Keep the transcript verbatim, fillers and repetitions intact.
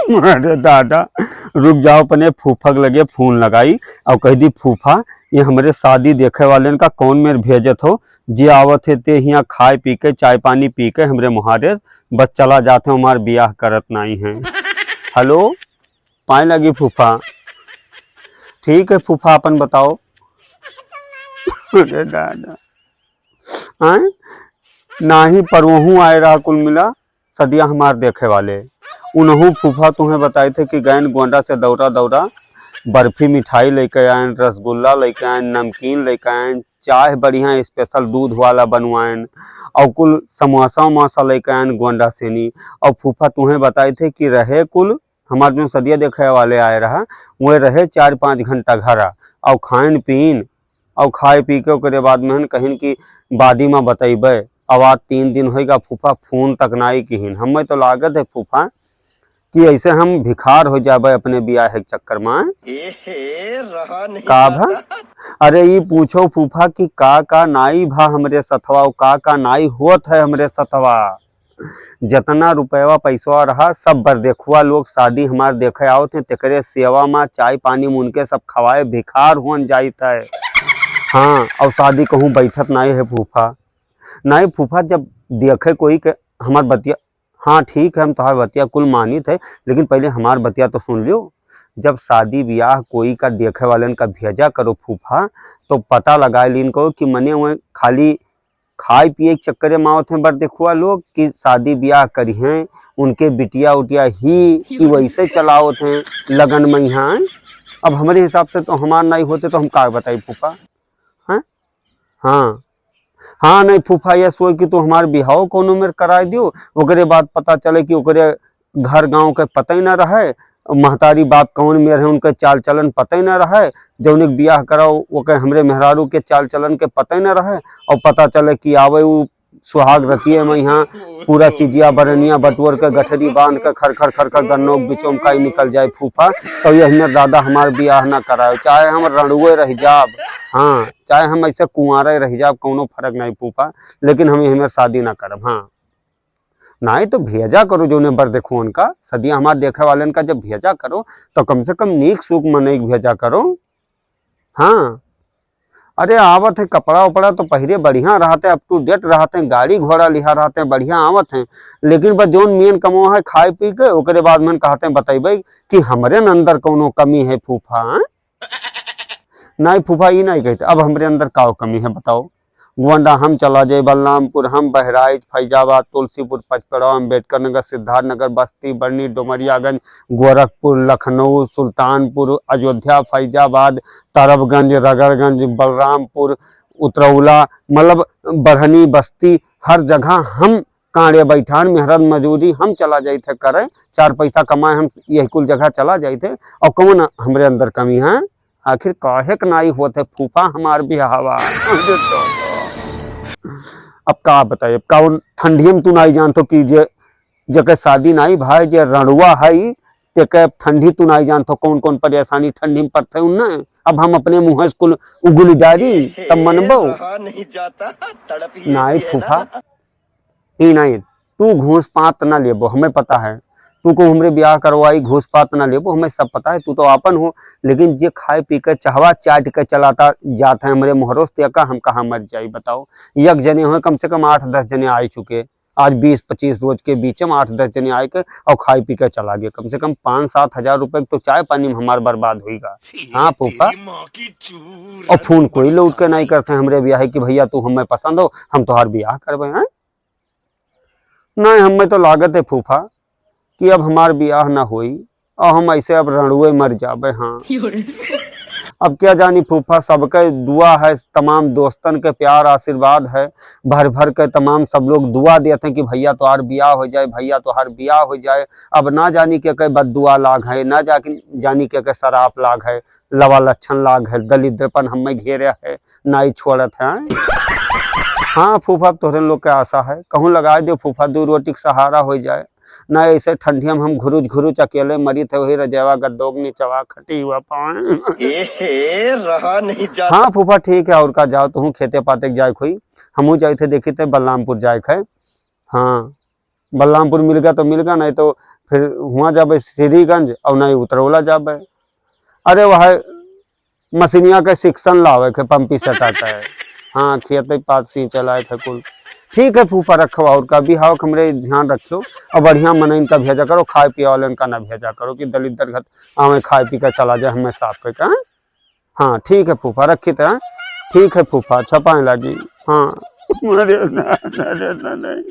अरे दादा, रुक जाओ, अपने फूफा के लगे फोन लगाई और कह दी, "फूफा, ये हमरे शादी देखे वालेन का कौन मेर भेजत हो? जे आवत है ते हियाँ खाए पी के, चाय पानी पी के हमरे मुहारे बस चला जात है, हमार बियाह करत नाई है।" हेलो, पाए लगी फूफा। ठीक है फूफा, अपन बताओ। अरे दादा, आए? नाही, पर वहूँ आए रहा कुल मिला सदिया हमार देखे वाले। उनहू फूफा तुहें बताए थे कि गैन गोंडा से दौरा दौरा बर्फी मिठाई लेके आएन, रसगुल्ला लेके आएन, नमकीन लेके आएन, चाय बढ़िया special दूध वाला बनवाएन और कुल समोसा वमोसा लेके आएन गोंडा सेनी। और फूफा तुहें बताए थे कि रहे कुल हमार जो सदिया देखे वाले आए रहा, वह रहे चार पाँच घंटा घरा और खाइन पीन और खाए पी के ओकरे बाद में हन कहिन कि बादी में बतैबे। अब आज तीन दिन होइगा फूफा, फोन तक नाई किहिन। हमें तो लागत है फूफा कि ऐसे हम भिखार हो जाबे अपने बियाह के चक्कर में। ए हे, रहा नहीं का भा? जाता। अरे ई पूछो फूफा कि का का नाई भा हमरे सथवा, और का का नाई होत है हमरे सथवा। जतना रुपयवा पैसवा रहा, सब बरदेखुआ लोग शादी हमार देखे आवत हैं, तेकरे सेवा मा चाय पानी में उनके सब खवाए भिखार होन जाइत है। हाँ, और शादी कहूँ बैठत नाई है फूफा। नाई फूफा, जब देखे कोई के हमार बतिया, हाँ ठीक है, हम तोहार बतिया कुल मानित है, लेकिन पहले हमार बतिया तो सुन लियो। जब शादी ब्याह कोई का देखे वालन का भेजा करो फूफा, तो पता लगा लीन करो कि मने वह खाली खाए पिए के चक्करे में आवत हैं बरदेखुआ लोग कि शादी ब्याह करी हैं, उनके बिटिया उटिया ही कि वैसे चलावत हैं लगन में यहाँ। अब हमरे हिसाब से तो हमार नाई होते तो हम का बताई फूफा, हैं? हाँ, हाँ, नहीं फूफा, ये सोच कि तू हमार बिहाव कौनो मेर कराए दियो, ओकरे बाद पता चले कि ओकरे घर गाँव के पता ही ना रहे, महतारी बाप कौन मेर है, उनके चाल चलन पता ही ना रहे, जौन एक बियाह कराओ, ओके हमरे मेहरारू के चाल चलन के पता ही ना रहे, और पता चले कि आवे उ सुहाग रतिये में यहाँ पूरा चिजिया बरनिया बटोर के गठरी बांध के खर खर खर खर गन्नों के बिचों में काई निकल जाए फूफा, तो ये हमें दादा हमार बियाह ना कराए, चाहे हम रणुए रह जाब, हाँ, चाहे हम ऐसे कुंवारे रह जाब, कौनो फर्क नहीं फूफा, लेकिन हम ये हमें शादी ना करब। हाँ, नाई तो भेजा करो जौने बरदेखुअन का, सदिया हमार देखे वालन का जब भेजा करो, तो कम से कम नीक सूक मनई के भेजा करो। हाँ, अरे आवत है, कपड़ा उपड़ा तो पहिरे बढ़िया रहत है, up to date रहत है, गाड़ी घोड़ा लिहा रहत है, बढ़िया आवत है, लेकिन बस जौन मेन कमवा है खाए पी के, ओकरे बाद में कहत हैं बतैबे कि हमरे न अंदर कौनो कमी है फूफा, हाँ? नाई फूफा, ई नाई कहते, अब हमरे अंदर का कमी है बताओ? गोंडा हम चला जाए, बलरामपुर हम, बहराइच, फैजाबाद, तुलसीपुर, पचपड़ा, अम्बेडकर नगर, सिद्धार्थ नगर, बस्ती, बरनी, डुमरियागंज, गोरखपुर, लखनऊ, सुल्तानपुर, अयोध्या, फैजाबाद, तरबगंज, रगड़गंज, बलरामपुर, उतरौला, मतलब बढ़नी, बस्ती, हर जगह हम कांड़े बैठान, मेहरत मजूरी हम चला जाइत है करे, चार पैसा कमाए हम यही कुल जगह चला जाइत है। और कौन हमरे अंदर कमी है? आखिर काहे के नाई होत है फूफा हमार बियाहवा? अब का बताई, अब कौन ठंडियम तू नाई जानतो कि जे, जेके शादी नाई भाई, जे रणुआ है, तेके ठंडी तू नाई जानतो, कौन कौन परेशानी ठंडी में पड़ते उन्ने। अब हम अपने मुँह से कुल उगुल डारी, तब मनबो? रहा नहीं जाता, तड़प ही नाई ऐसी है फूफा, ना। ई नाई, तू घूस पात ना लेबो, हमें पता है। तू को हमरे बियाह करवाई, घूस पात ना लेबो, हमें सब पता है, तू तो आपन हो। लेकिन जे खाए पी के, चहवा चाट के चलाता जात है हमरे मोहरोस, ते का हम कहाँ मर जाई बताओ? एक जने हो, कम से कम आठ दस जने आए चुके, आज बीस पच्चीस रोज के बीच में आठ दस जने आए के और खाए पी के चला गए। कम से कम पाँच सात हजार रुपए तो चाय पानी में हमार बर्बाद होइगा। हाँ फूफा, और फोन कोई लौट के नहीं करते हमरे बियाह कि भैया तू हमें पसंद हो, हम तोहार बियाह करबे हैं। नहीं, हमें तो लागत है फूफा कि अब हमार बियाह ना होई और हम ऐसे अब रणुए मर जाबे। हाँ, अब क्या जानी फूफा, सबके दुआ है, तमाम दोस्तन के प्यार आशीर्वाद है, भर भर के तमाम सब लोग दुआ देते हैं कि भैया तोहार बियाह हो जाए, भैया तोहार बियाह हो जाए। अब ना जानी के के बददुआ लाग है, ना जा, जानी के के सराप लाग है, लवा लक्षण लाग है, दलिद्रपन हमें घेरे है, नाई छोड़त है। हाँ फूफा, तोहरे लोग के आशा है, कहूँ लगा दे फूफा, दू रोटी के सहारा हो जाए। ना ऐसे ठंडिया में हम घुरुच घुरुच अकेले मरी थे, वही रजवा गद्दोग निचवा खटी हुआ पाए। ए हे, रहा नहीं जाता। हाँ फूफा ठीक है, और का, जाओ तुहूँ खेते पाते के जाए खोई, हमहूँ जाए थे देखी थे बलरामपुर जाए खे। हाँ, बलरामपुर मिल गया तो मिल गया, नहीं तो फिर हुआं जाबे श्रीगंज और नहीं उतरौला जाबे। अरे वह मशीनिया के सिक्शन लावे के, पंपी सेटा के। हाँ, खेते पात सींचे लायक है कुल। ठीक है फूफा, रखो, और का बिहाव के हमरे ध्यान रखियो, और बढ़िया मनइन का भेजा करो, खाए पिए वालन का ना भेजा करो कि दलिद्दर घर आवे खाए पी के चला जाए, हमें साफ करके, हाँ? हाँ, ठीक है फूफा, रखित है। ठीक है फूफा, छपाए लागी। हाँ। अरे ना, अरे ना, नहीं।